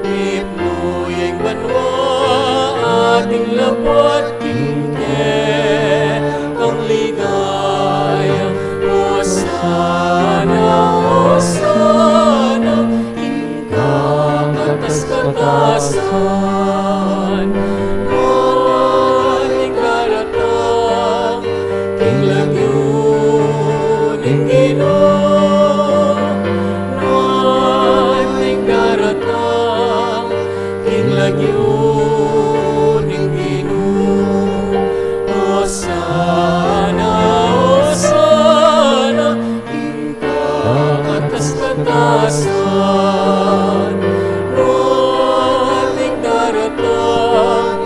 mitmu ya ing banua at ing labuad king kekang ligaya. Hosana, Hosana, king kakatas-katasan. Nuan ing daratang king lagyu ning Ginu. Nuan ing daratang king lagyu ning Ginu. Hosana, Hosana, king kakatas-katasan. Nuan ing daratang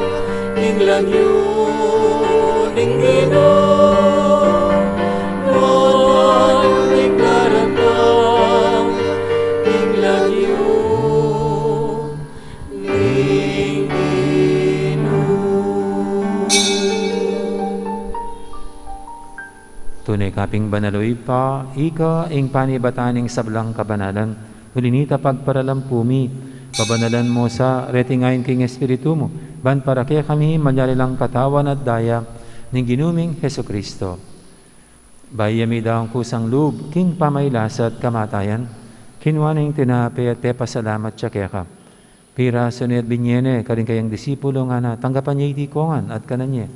king lagyu ning Ginu. Nuan ing daratang king lagyu ning Ginu. Tune ka pin banal, o Ibpa, ika ing panibatan ning sablang kabanalan. Uli na nita, pagparalampu mi, pabanalan mu sa reting ain king Espiritu mu, ban para kekami malyari lang katawan at daya ning Ginu ming Jesucristo. Bayu ya midaun kusang lub king pamailas at kamatayan, kinua ne ing tinape at pepasalamat ya keka. Pirasu ne at binie ne karing kayang disipulo, ngana, tanggapan ye iti kongan at kanan ye.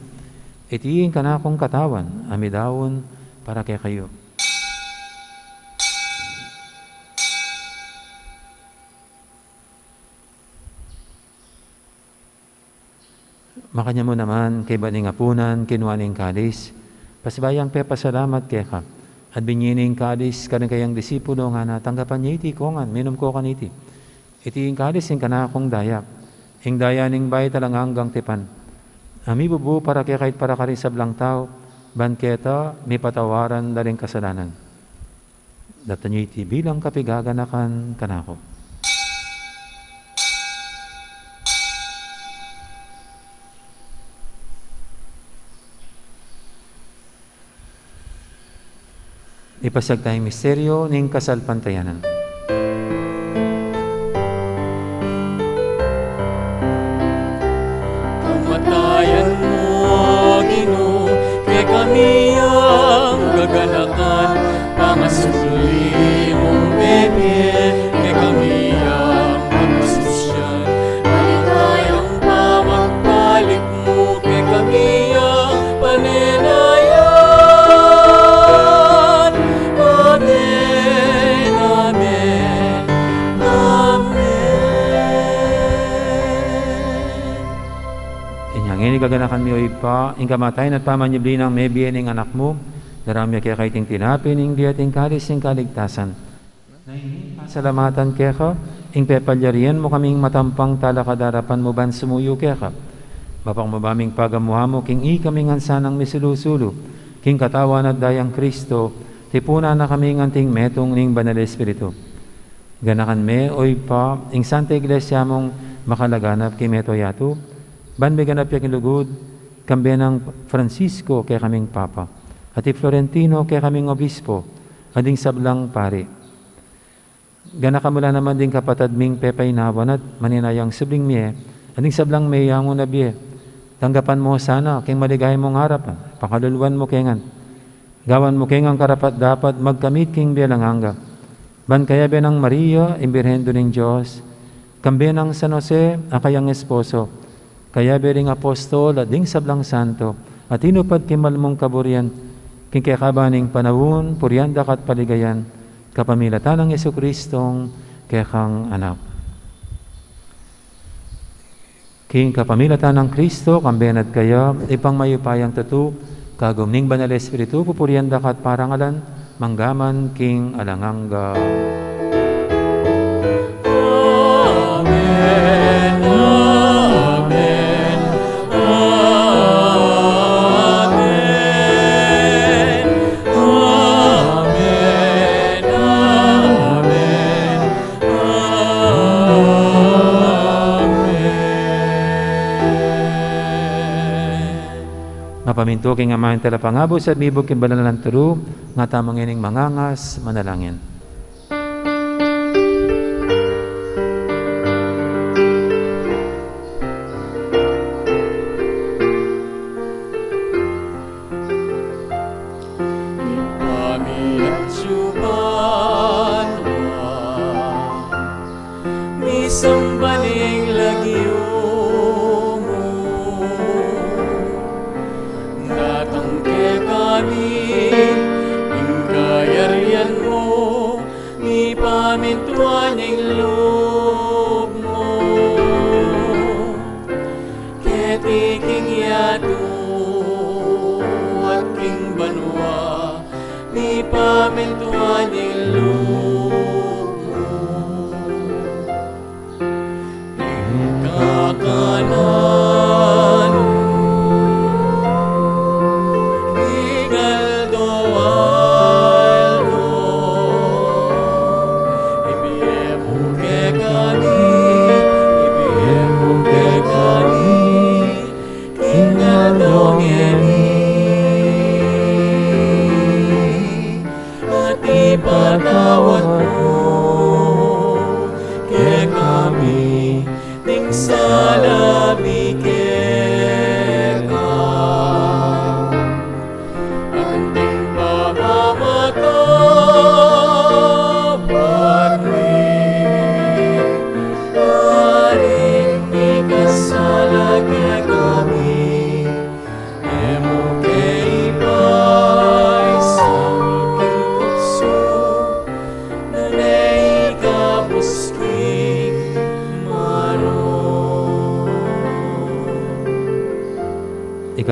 Iti ing kanakung katawan a midaun para kekayu. Makanyan mu naman, kaybat ning apunan, kinua ne ing kalis, pasibayu yang pepasalamat keka, at binie ne ing kalis karing kayang disipulo, ngana, tanggapan ye iti kongan, minum ko kaniti. Iti ing kalis ning kanakung daya, ing daya ning bayu at alang anggang tipan, a mibubu para kekayu at para karing sablang tau, ban keta mipatawaran da ring kasalanan. Daptan ye iti bilang kapigaganakan kanaku. Ipasiag taya ing misteryu ning kasalpantayanan. Kamatayan mu, O Ginu, kekami yang gaganakan, pangasubli mung mebie, kekami yang pangasusyan, maligayang pamagbalik mu, kekami yang panenayan. Amen, amen, amen. Inya ngeni gaganakan mi, O Ibpa, ing kamatayan at pamanyubli nang mebie ning Anak mu, darame keka iting tinape ning bie at ing kalis ning kaligtasan. Naining pasalamatan keka, ing pepalyarian mu kaming matampang talakad king arapan mu ban sumuyu keka. Mapakmaba ming pagamu-amu king ikami ngan sanang misulu-sulu king katawan at dayang Kristo, tipunan na kami ngan anting metung ning Banal Espiritu. Ganakan me, O Ibpa, ing Santa Iglesia mung makalaganap king mabilug a yatu, ban miganap ya king lugud, kambe nang Francisco kekaming Papa, at i Florentino kekaming Obispo, at ding sablang pari. Ganakan mu la naman ding kapatad ming pepainawan at maninayang subling mie, at ding sablang meyangu na bie. Tanggapan mu sana king maligaya mung arapan, pakaluluan mu ke ngan. Gawan mu ke ngan karapat-dapat magkamit king bie alang angga. Ban kayabe nang Maria, ing Birhen Indu ning Dios, kambe nang San Jose, a kayang esposo, kayabe ring apostol at ding sablang santo, a tinupad king mal mung kaburian, king kekaban ning panaun, purian da ka at paligayan, kapamilatan nang Jesucristong kekang Anak. King kapamilatan nang Kristo, kambe na at kaya, Ibpang mayupayang tutu, kagum ning Banal Espiritu, pupurian da ka at parangalan, mangga man king alang angga. Amen, amen, amen, amen, amen. Amen. Mapamintu king Ama ing Talapangabus at mibug king banal a turu, nga tamu ngening mangangas manalangin. Ibpa mi atsu ka banua, misamban ing lagyu mu, datang kekami ing kayarian mu, mipamintuan ing lub mu keti king yatu at king banua, mipamintuan ing lub mu. Ing kakanan king aldo-aldo, ibie mu kekami, ibie mu kekami king aldo ngeni.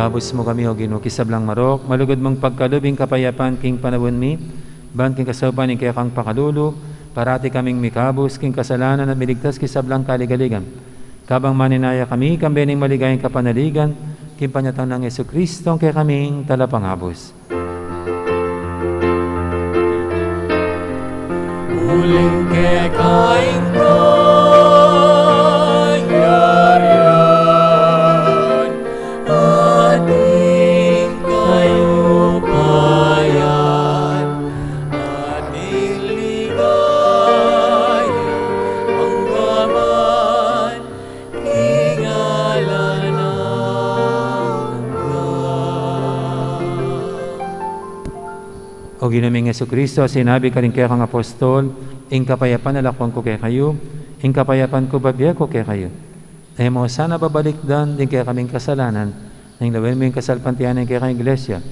Ikabus mu kami, O Ginu, king sablang marok, malugud mung pagkalub ing kapayapan king panaun mi, ban king kasaupan ning kekang pakalulu, parati kaming mikabus king kasalanan at miligtas king sablang kaligaligan. Kabang maninaya kami, kambe ning maligayang kapanaligan, king panyatang nang Jesucristo, ing kekaming Talapangabus. Uling keka ing kayarian, at ing kayupayan, at ing ligaya, anggaman king alang angga. O Ginu ming Jesucristo, sinabi mu karing kekang apostol, "Ing kapayapan lakuan ku kekayu, ing kapayapan ku bibie ku kekayu." E mu sana babalikdan ding kekaming kasalanan, nune lawen mu ing kasalpantayanan ning kekang Iglesia.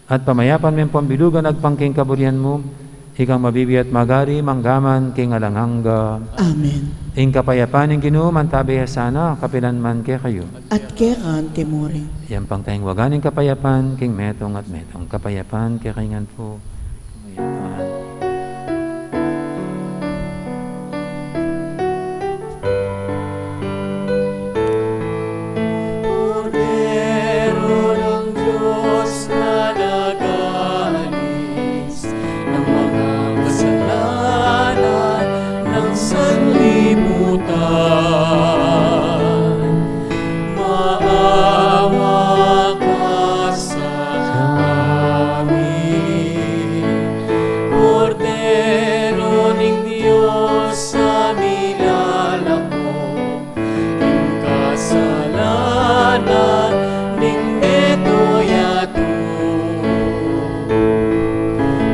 At pamayapan me pambilugan agpang king kaburian mu, ikang mabibie at magari manggaman king alang angga. Amen. Ing kapayapan ning Ginu mantabi ya sana, kapilan man kekayu. At keka mu rin. Iyampang tayang wagan ing kapayapan king metung at metung. Kapayapan kekayu ngan pu. Kapayapan. Kordero ng Diyos na nag-aalis ng mga kasalanan ng sanlibutan. Maawa ka sa amin. Kordero ning Dios, a milalako king kasalanan ning meto yatu.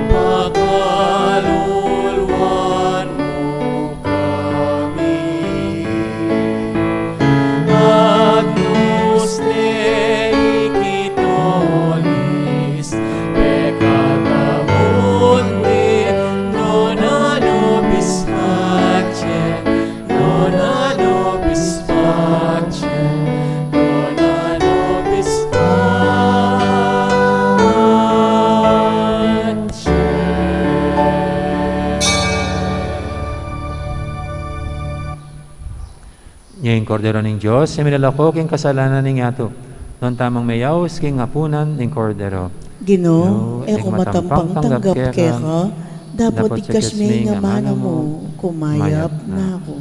Pakaluluan mu kami. Agnus Dei qui tollis peccata mundi, dona nobis pace, dona nobis pace, dona nobis pace. Nya ing Kordero ning Dios, a milalako king kasalanan ning yatu. Nuan tamung meyaus king apunan ning Kordero. Ginu, e ku matampang tanggap keka, dapot igkas me ing amanu mu, kumayap na ku.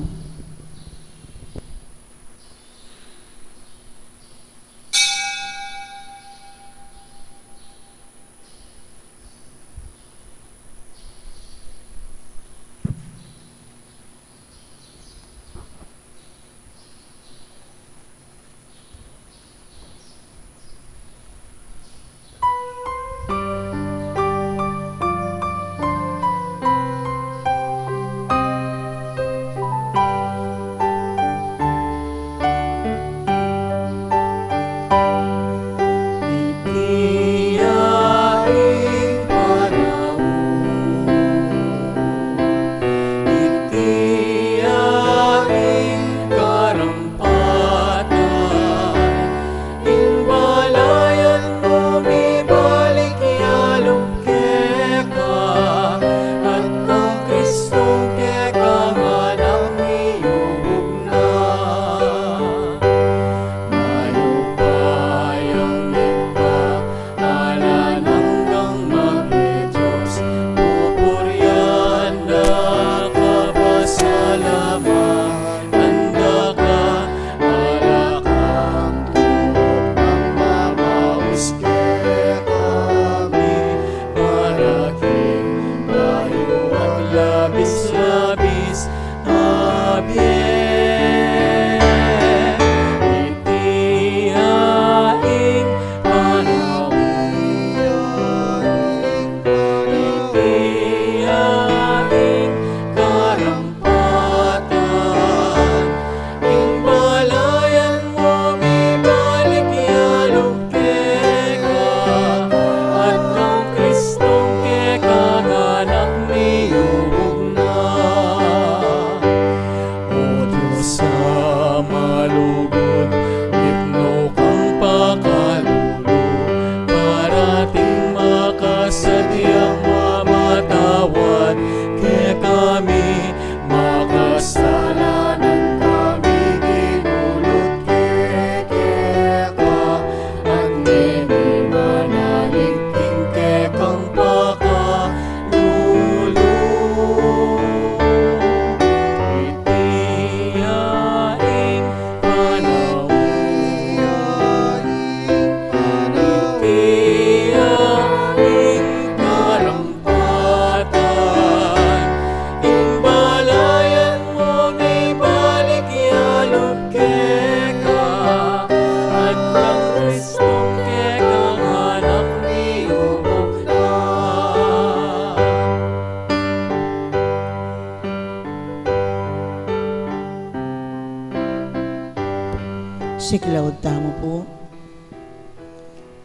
Siklaud tamu pu.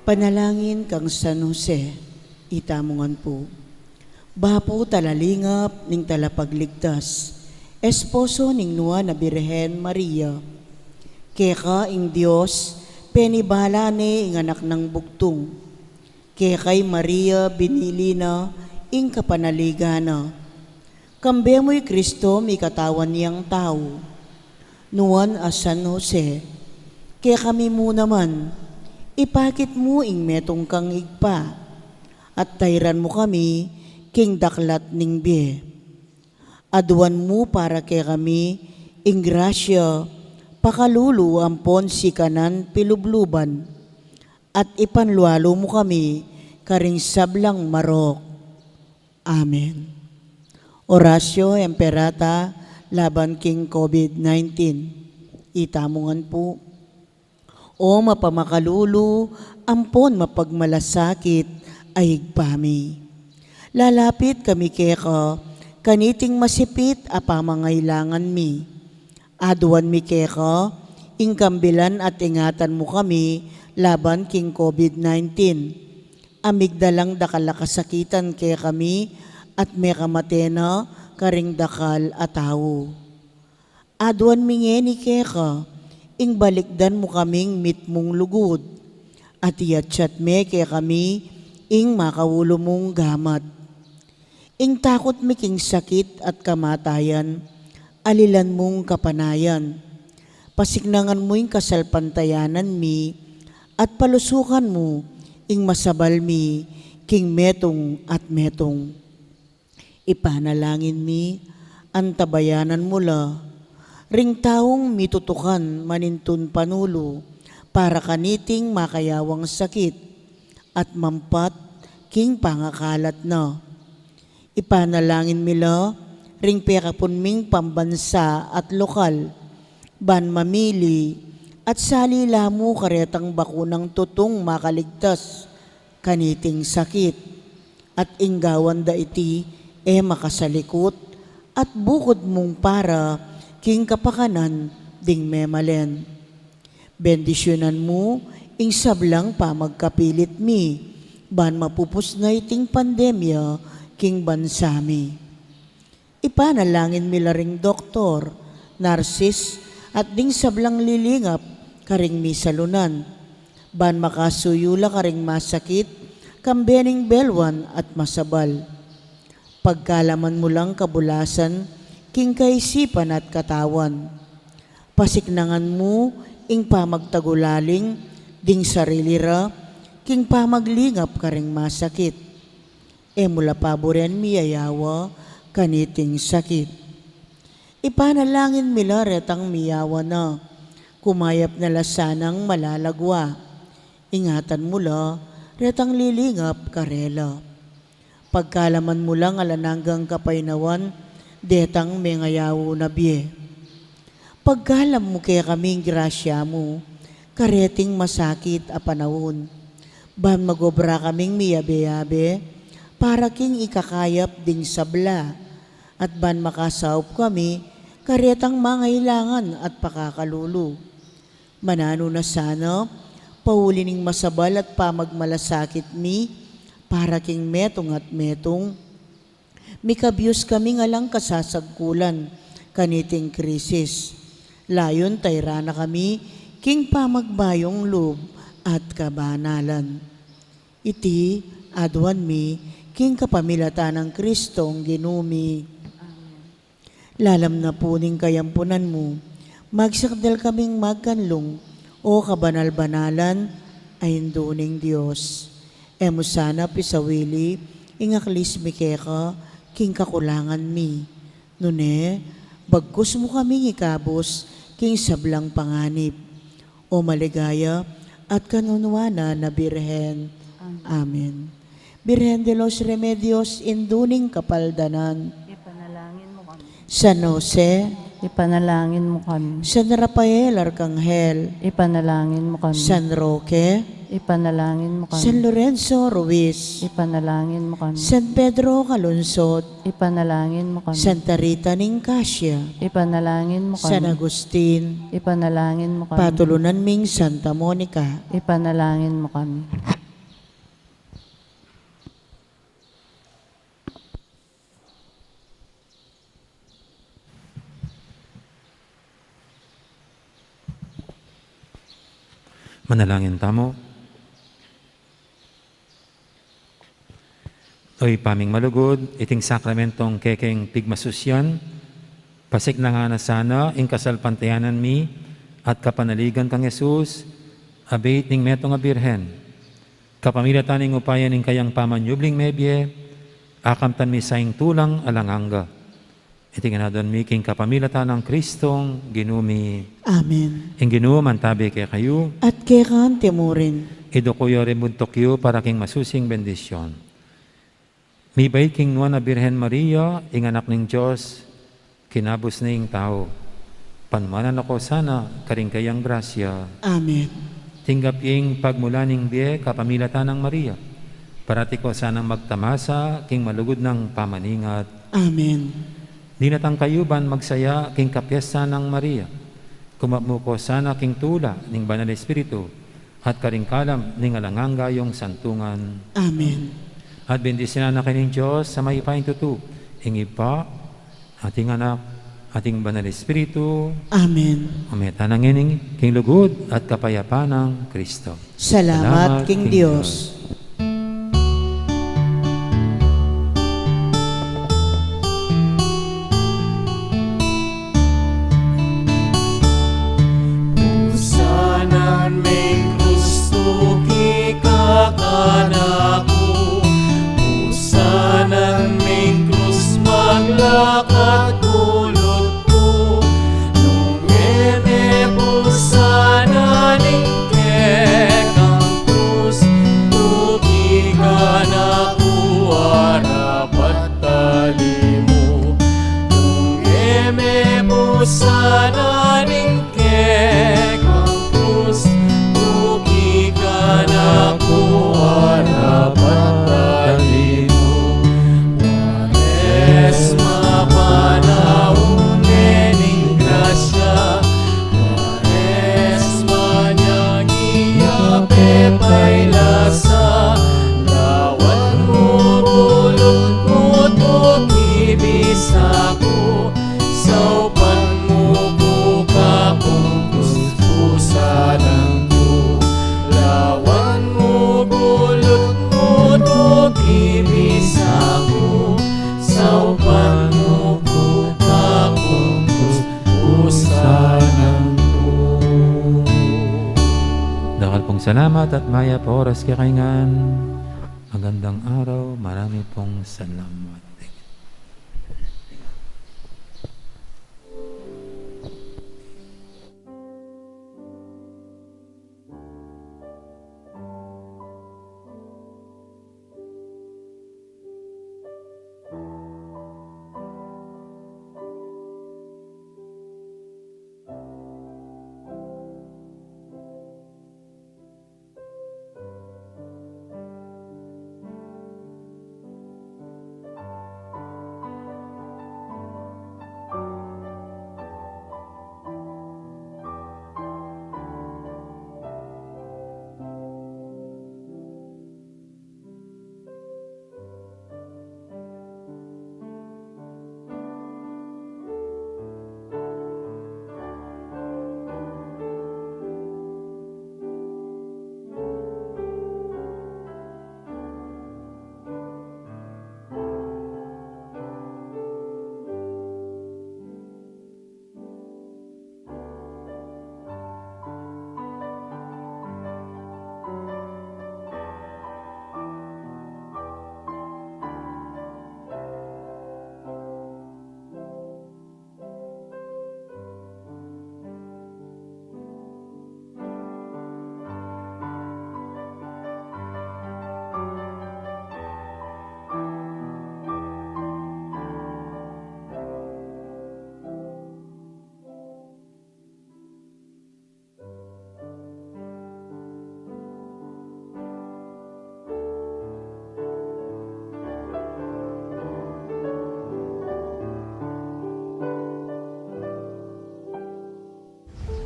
Panalangin kang San Jose, itamu ngan pu. Bapu talalingap ning talapagligtas, esposo ning Nuan a Birhen Maria. Keka ing Dios penibala ne ing Anak nang bugtung. Keka i Maria binili na ing kapanaligan na. Kambe mu i Kristo mikatawan yang tau. Nuan a San Jose, kekami mu naman, ipakit mu ing metung kang Ibpa, at tairan mu kami king daklat ning bie. Aduan mu para kekami ing grasya, pakalulu ampon sikanan pilubluban, at ipanlualu mu kami karing sablang marok. Amen. Oratio Imperata laban king COVID nineteen. Itamu ngan pu. O mapamakalulu ampon mapagmalasakit a Ibpa mi, lalapit kami keka kaniting masipit a pamangailangan mi. Aduan mi keka ing kambilan at ingatan mu kami laban king COVID nineteen. Amigdalang dakal a kasakitan kekami at mekamate na karing dakal a tau. Aduan mi ngeni keka ing balikdan mu kaming mitmung lugud, at iyatyat me kekami ing makaulu mung gamat. Ing takut mi king sakit at kamatayan, alilan mung kapanayan. Pasiknangan mu ing kasalpantayanan mi, at palusukan mu ing masabal mi king metung at metung. Ipanalangin mi, antabayanan mu la ring taung mitutukan manintun panulu para kaniting makayawang sakit at mampat king pangakalat na. Ipanalangin mi la ring pekapun ming pambansa at lokal, ban mamili at sali la mu karetang bakunang tutung makaligtas kaniting sakit, at ing gawan da iti e makasalikut, at bukud mung para king kapakanan ding memalen. Bendisyunan mu ing sablang pamagkapilit mi, ban mapupus na iting pandemya king bansa mi. Ipanalangin mi la ring doktor, narsis, at ding sablang lilingap karing misalunan, ban makasuyu la karing masakit, kambe ning belwan at masabal. Pagkalaman mu lang kabulasan king kaisipan at katawan. Pasiknangan mu ing pamagtagulaling ding sarili ra king pamaglingap karing masakit. E mu la paburen miyayawa kaniting sakit. Ipanalangin mi la retang miyawa na, kumayap na la sanang malalagwa. Ingatan mu la retang lilingap karela. Pagkalaman mu lang alang anggang kapaynawan detang mengayaw na bie. Pagkalam mu kekami ing grasya mu kareting masakit a panaun, ban magobra kaming miyabe-yabe para king ikakayap ding sabla, at ban makasaup kami karetang mangailangan at pakakalulu. Mananu na sana, pauli ning masabal at pamagmalasakit mi para king metung at metung, mikabyus kaming alang kasasagkulan kaniting krisis. Layun tairan na kami king pamagbayung lub at kabanalan. Iti aduan mi king kapamilatan nang Kristong Ginu mi. Lalam na pu ning kayampunan mu, magsakdal kaming magkanlung, O kabanal-banalan a Indu ning Dios. E mu sana pisawili ing aklis mi keka king kakulangan mi, nune bagkus mu kaming ikabus king sablang panganib. O maligaya at kanunuanan a Birhen. Amen. Amen. Birhen de los Remedios, Indu ning Kapaldanan. Ipanalangin mu kami. San Jose. Ipanalangin mu kami. San Rafael Arkanghel. Ipanalangin mu kami. San Roque. Ipanalangin mo kami. San Lorenzo Ruiz. Ipanalangin mo kami. San Pedro Calungsod. Ipanalangin mo kami. Santa Rita ning Casia. Ipanalangin mo kami. San Agustin. Ipanalangin mo kami. Patulunan ming Santa Monica. Ipanalangin mo kami. Manalangin tamu. O Ibpa ming malugud, iting sakramentong kekeng pigmasusyan, pasiknangan na sana ing kasalpantayanan mi at kapanaligan kang Jesus, abit ning metung a Birhen. Kapamilatan ning upaya ning kayang pamanyubling mebie, akamtan mi sa ing tulang alang angga. Iti ngan aduan mi king kapamilatan nang Kristong Ginu mi. Amen. Ing Ginu mantabi kekayu. At keka mu rin. Iduku yu ring buntuk yu para king masusing bendisyon. Mibait king Nuan a Birhen Maria, ing Anak ning Dios, kinabus na ing tau. Panuanan na ko sana karing kayang grasya. Amen. Tinggap ing pagmula ning bie kapamilatan nang Maria. Parati ko sanang magtamasa king malugud nang pamaningat. Amen. Dinatang kayu ban magsaya king kapiestan nang Maria. Kumap mu ko sana king tula ning Banal Espiritu at karing kalam ning alang angga yung santungan. Amen. At bendisyunan na kayu ning Dios a mayupayang tutu, ing Ibpa, at ing Anak, at ing Banal Espiritu. Amen. Ume tana ngeni king lugud at kapayapan nang Kristo. Salamat king Dios. Pusanan ming krus tuki ka kanaku. Pusanan ming krus maglakat kulut ku. Nung e me pusanan ing kekang krus, tuki kanaku arapat tali mu. Nung e me pusanan ing kekang krus, tuki kanaku arapat tali mu. Kwaresma, panaun ne ning grasya. Kwaresma, nyagi a pepailasa. Lawan mu, kulut mu, tuki bisa ku. Saupan mu ku kakung krus, pusanan ku. Lawan mu, kulut mu, tuki bisa ku. Saupan mu ku kakung krus, pusanan ku. Dakal pung salamat at mayap a oras kekayu ngan. Magandang araw, marami pong salamat.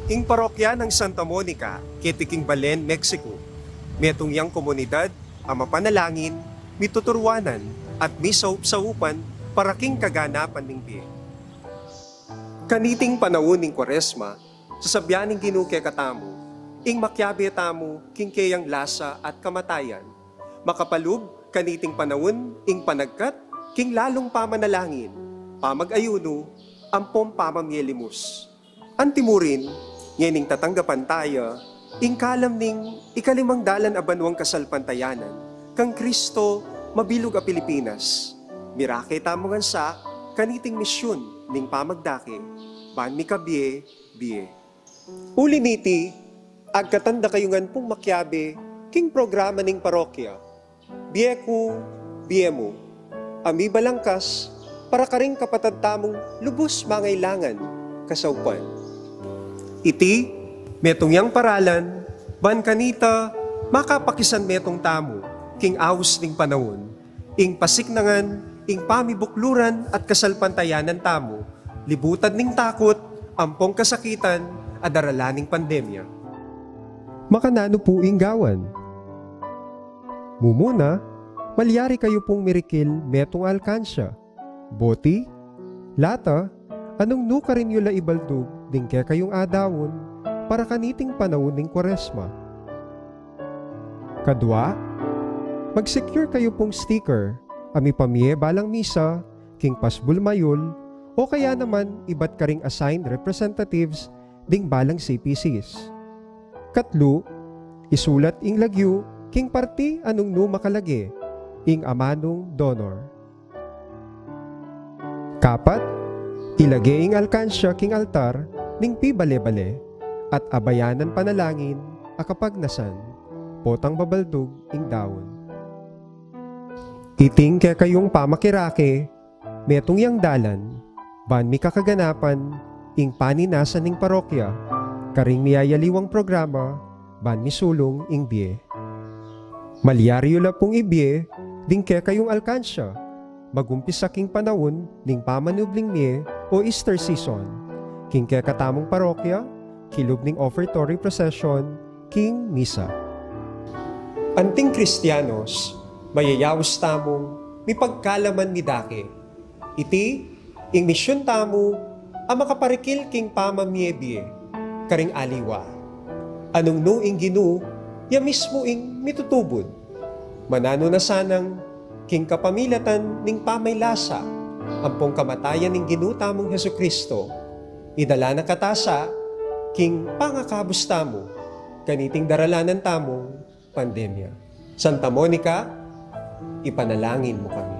Ing parokya nang Santa Monica, keti king Belen, Mexico, metung yang komunidad a mapanalangin, mituturuanan, at misaup-saupan para king kaganapan ning bie. Kaniting panaun ning Kuaresma, sasabyan ning Ginu kekatamu ing makiabe tamu king keyang lasa at kamatayan. Makapalub kaniting panaun ing panagkat king lalung pamanalangin, pamag-ayunu, ampong pamamie limus. Antimurin, ngening tatanggapan taya ing kalam ning ikalimang dalan a banuang kasalpantayanan kang Kristo mabilug a Pilipinas. Mirake tamu ngan sa kaniting misyun ning pamagdake ban mikabie-bie. Uli niti, agkatan da kayu ngan pung makiabe king programa ning parokya, Bie Ku, Bie Mu, a mibalangkas para karing kapatad tamung lubus mangailangan kasaupan. Iti metung yang paralan ban kanita makapakisan metung tamu king aus ning panaun, ing pasiknangan ing pamibukluran at kasalpantayanan tamu, libutad ning takut ampong kasakitan a daralan ning pandemya. Makananu pu ing gawan? Mumuna, malyari kayu pung mirikil metung a alkansya, boti, lata, anung nu karin yu la ibaldug ding kekayung adaun para kaniting panaun ning Kuaresma. Kadua, mag-secure kayu pung sticker a mipamie balang misa king pasbul mayul o kaya naman ibat karing assigned representatives ding balang C P Cs. Katlu, isulat ing lagyu king parti anung nu makalage ing amanung donor. Kapat, ilage ing alkansya king altar ning pibale-bale at abayanan panalangin a kapagnasan potang babaldug ing daun. Iting kekayung pamakirake metung yang dalan ban mikakaganapan ing paninasan ning parokya karing miyayaliwang programa ban misulung ing bie. Malyari yu la pung ibie ding kekayung alkansya, magumpisa king panaun ning pamanubling mie o Easter season, king kekatamung parokya, kilub ning offertory procession, king misa. Anting Kristianos, mayayaus tamung mipagkalaman midake. Iti ing misyun tamu a makaparikil king pamamie-bie karing aliwa. Anung nu ing Ginu, ya mismu ing mitutubud. Mananu na sanang king kapamilatan ning pamaylasa ampong kamatayan ning Ginu tamung Jesucristo, idala na kata sa king pangakabus tamu kaniting daralanan tamung pandemya. Santa Monica, ipanalangin mu kami.